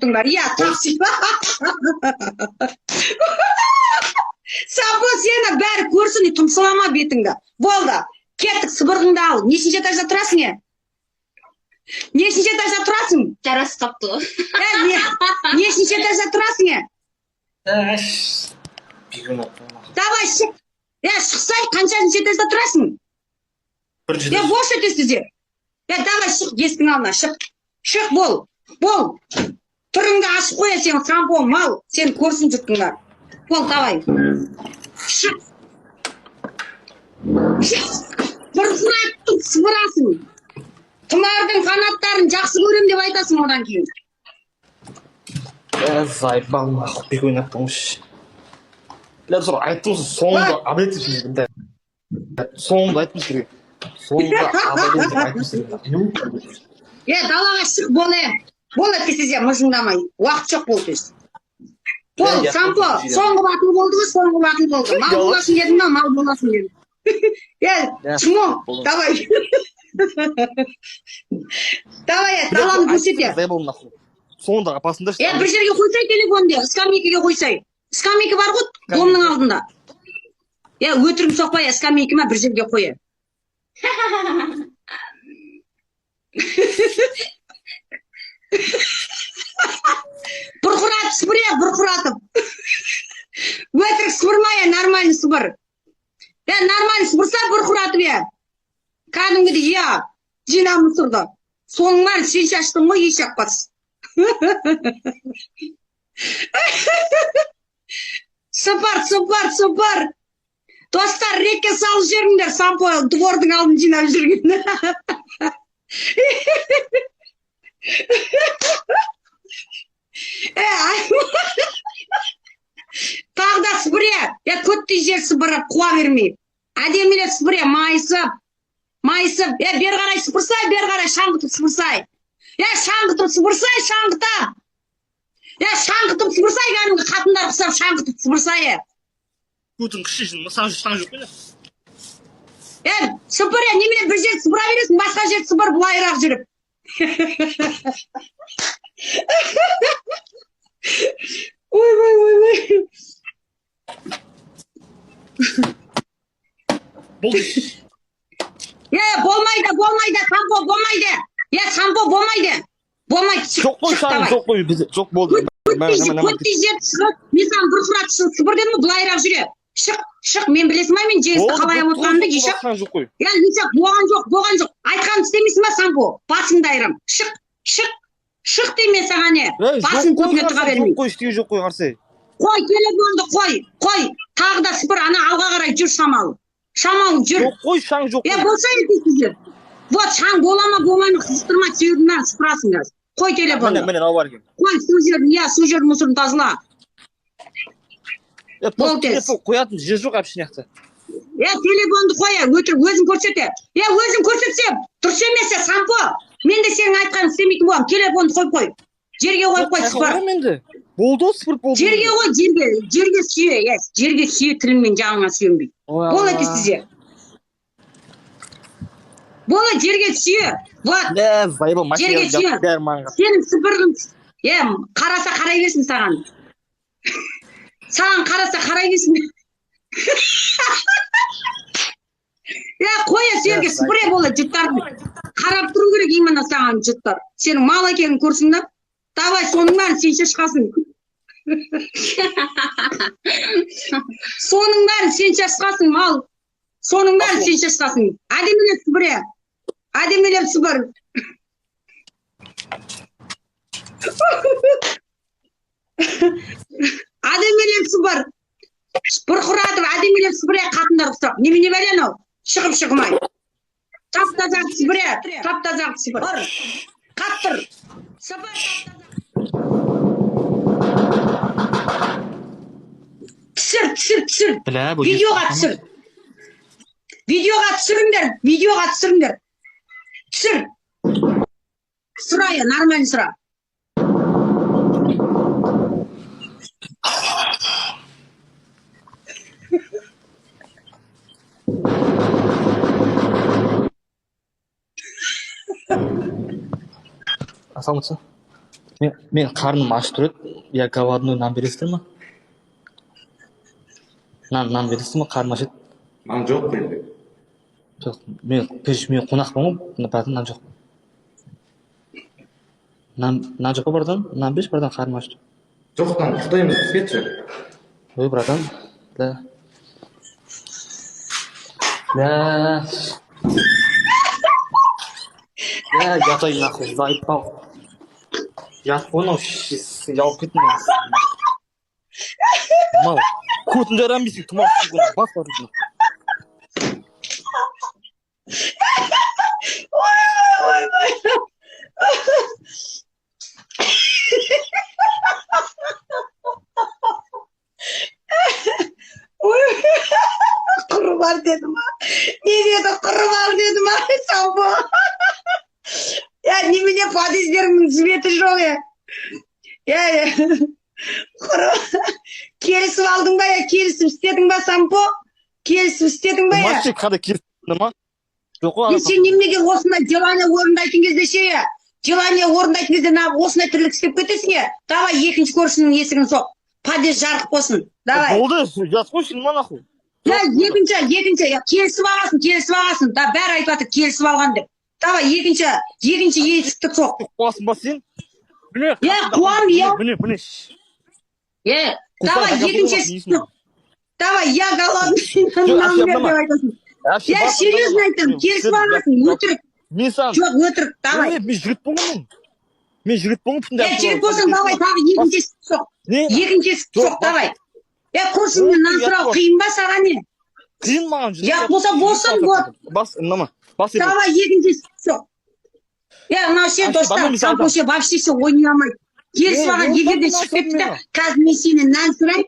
жұрттың бәрі. Иә, тақси. Сампо, сені бәрі көрсін, тұмсылама бетіңді. Болды, кеттік, сыбырғыңды ал. Нешінші этажда тұрасың, е? Нешінші этажда тұрасың? Жарасып қапты ғой. Е, нешінші этажда тұрасың, е? Давай, шық. Е, шықсай, қаншасыншы этажда тұрасың? Бірінші. Е, бош өтесіз. Е, давай, шық, есіктің алдына шық. Шық, бол. Бол. Түріңді ашып қоя сен, сампо, мал. Сен көрсін жұрттың бәрі. Бол, давай. Шық. Шық. Бұрқыратып сыбырасың. Тұмардың қанаттарын жақсы көрем деп айтасың одан кейін. Заебал нахуй, бек ойнап тұрмын. Бля, достар, айттым ғой, соңында абонент деп сіздерге. Соңында айттым сіздерге. Соңында абонент деп айттым сіздерге. Е, далаға шық, бол, е. Бол, әйтпесе мыжыңдамай. Уақыт жоқ, бол тез. Бол, сампо, соңғы батыл болды ғой, соңғы батыл болды. Мал боласың дедім ба, мал боласың дедім. Е, чмо, давай. Давай, е, даланы көрсет. Заебал нахуй. Соңында апасында. Е, бір жерге қойсай телефонды, скамейкаге қойсай. Скамейка бар ғой, домның алдында. Е, өтірік соқпай, скамейка ма, бір жерге қой. Бұрқыратып сыбыр, е, бұрқыратып. Өтірік сыбырма, е, нормально сыбыр. Е, нормально сыбырса, бұрқыратып, е. Кәдімгідей, иә, жина мусорды. Соның бәрін сен шаштың ғой, еш жақпас. Сыпыр, сыпыр, сыпыр. Достар, рекке салып жіберіңдер, сампо двордың алдын жинап жүрген. Е, тағы да сыбыр, е. Е, көттей жер сыбырып, қуа бермей. Әдемілеп сыбыр, е, майысып. Майысып. Е, бері қарай сыпырсай, бері қарай шаңғытып сыпырсай. Е, шаңғытып сыпырсай, шаңғытып. Е, шаңғытып сыпырсай, кәдімгі қатындар ұқсап шаңғытып сыпырсай, е. Көтің кіші, саң жоқ қой. Е, сыпыр, е, немене бір жерді сыпыра бересің, басқа жерді сыпыр, былайырақ жүріп. Ойбай, ойбай. Болды. Е, болмайды, болмайды, сампо, болмайды. Е, сампо, болмайды. Болмайды, шық, Жоқ қой, шық, шаң давай. жоқ қой, бізде жоқ болды. Көттей жер шығып, мен саған бұрқыратып сыпыр дедім ғой, былайырақ жүре. Шық, шық, мен білесің ба, мен жеңісті қалай алып отырғанымды, ешақ. Шаң жоқ қой. Е, ешақ, болған жоқ, болған жоқ. Айтқанымды істемейсің ба, сампо? Басыңды айырам. Шық, шық, шық деймін мен саған, е. Басың көтіне тыға бермей. Жоқ қой, ештеңе жоқ қой, қарсы. Қой, телефонды қой, қой. Тағы да сыпыр, ана алға қарай жүр шамалы. Шамалы жүр. Жоқ қой, шаң жоқ Е, қой. болса ертесіздер. Вот, шаң бола ма, болмай ма, қызықтырма, сүйердің бәрін сыпырасың қазір. Қой телефонды. Міне, міне, мынау бар екен. Қой, сол жерін, иә, сол жердің мусорын тазала. Е, Бол тез. телефон қоятын жер жоқ әпші мына жақта. Е, телефонды қой, е, өтірік өзің көрсет, е. Е, өзің көрсетсе, дұрыс емес, е, сампо. Мен де сенің айтқаныңды істемейтін боламын. Телефонды қойып қой. Жерге қойып қой, Қайда сыпыр. қоямын енді? Болды ғой, сыпырып болды. Жерге қой, жерге, жерге сүйе, е, жерге сүйе, тіліңмен жағыңа сүйенбей. Ой, Бол Алла. әйтпесе. Бол, жерге сүйе. Вот. Бля, заебал, машина Жерге жап, сүйе. бәрі маған. Сенің сыпырғың, е, қараса қарай берсін саған. Саған қараса қарай берсін. Е, қоя жерге сыпыре болады жұрттардың. Қарап тұру керек именно саған жұрттар. Сенің мал екенін көрсін да. Давай, соның бәрін сен шашқасың. Соның бәрін сен шашқасың, мал. Соның бәрін сен шашқасың. Әдемілеп сыпыре. Әдемілеп сыпыр. Әдемілеп сыпыр. Бұрқыратып әдемілеп сыпыре, қатындар ұқсап. Немене бәле анау? Шығып шығмай. Тап-таза сыпыре, тап-таза сыпыр. Қаттыр. Сыпыр. Түсір, түсір, түсір. Бля, бұл Видеоға түсір. Видеоға түсіріңдер, видеоға түсіріңдер. Түсір. Сұра, е, нормально сұра. Ассалаумағалейкум. Мен қарным аш тұр еді, я голодной. Нан бересіздер ма? Нан бересіздер ма? Қарным аш еді. Нан жоқ менде. Жоқ, мен, мен қонақпын ғой, братан, нан жоқ. Нан жоқ па, братан? Нан берші, братан, қарным аш. Жоқ, нан, ұйықтаймыз біз, кетші. Ой, братан, да. Да. Да, жатайын, нахуй, заебал. Ұят қой мынау, жауып кеттім мен. Мал, көтін жарамайсың, тұмау, бас бар. Ойбай! Ой, құры бар деді ма? Не деді, құры бар деді ма? Сау бол. Я, немене, подъездеріңнің светі жоқ, е? Е, е. Құры. Келісіп алдың ба, я, келісіп істедің ба, Сампо? Келісіп істедің ба, я? Мальчик қандай, келісті ма? Жоқ қой. Е, сен неменеге осындай желание орындайтын кезде ше, е? Желание орындайтын кезде неғып осындай тірлік істеп кетесің, е? Давай, екінші көршінің есігін соқ. Подъезд жарық болсын. Давай. Болды, ұят қой, сен ма, нахуй. Я, екінші, я, келісіп алғансың, келісіп алғансың. Да, бәрі айтып жатыр, келісіп алған деп. Давай, екінші есікті соқ. Қуасың ба сен? Міне. Е, қуамын, иә. Міне, міне. Е, давай, екінші есікті соқ. Давай, я голодный, нан бер деп айтасың. Я серьезно айтамын, келісіп алғансың, өтірік. Мен саған Жоқ, өтірік, давай. Е, мен жігітпін ғой, мен. Мен жігітпін ғой. Е, жігіт болсаң, давай, тағы екінші есікті соқ. Не? Екінші есікті Жоқ, соқ, давай. Е, көршіңнен нан Ұят сұрау қой. қиын ба саған, не? Қиын маған. Ұят болса, болсын, вот. Бас, мынама. Бас. Давай, екінші есікті соқ. Е, мынау ше, Әше, достар, барма, мен Сампо ше, вообще ше ойнай алмайды. Келісіп Е, алған мен егер де нан шығып кетті да, сұраймын. қазір мен сенен нан сұраймын.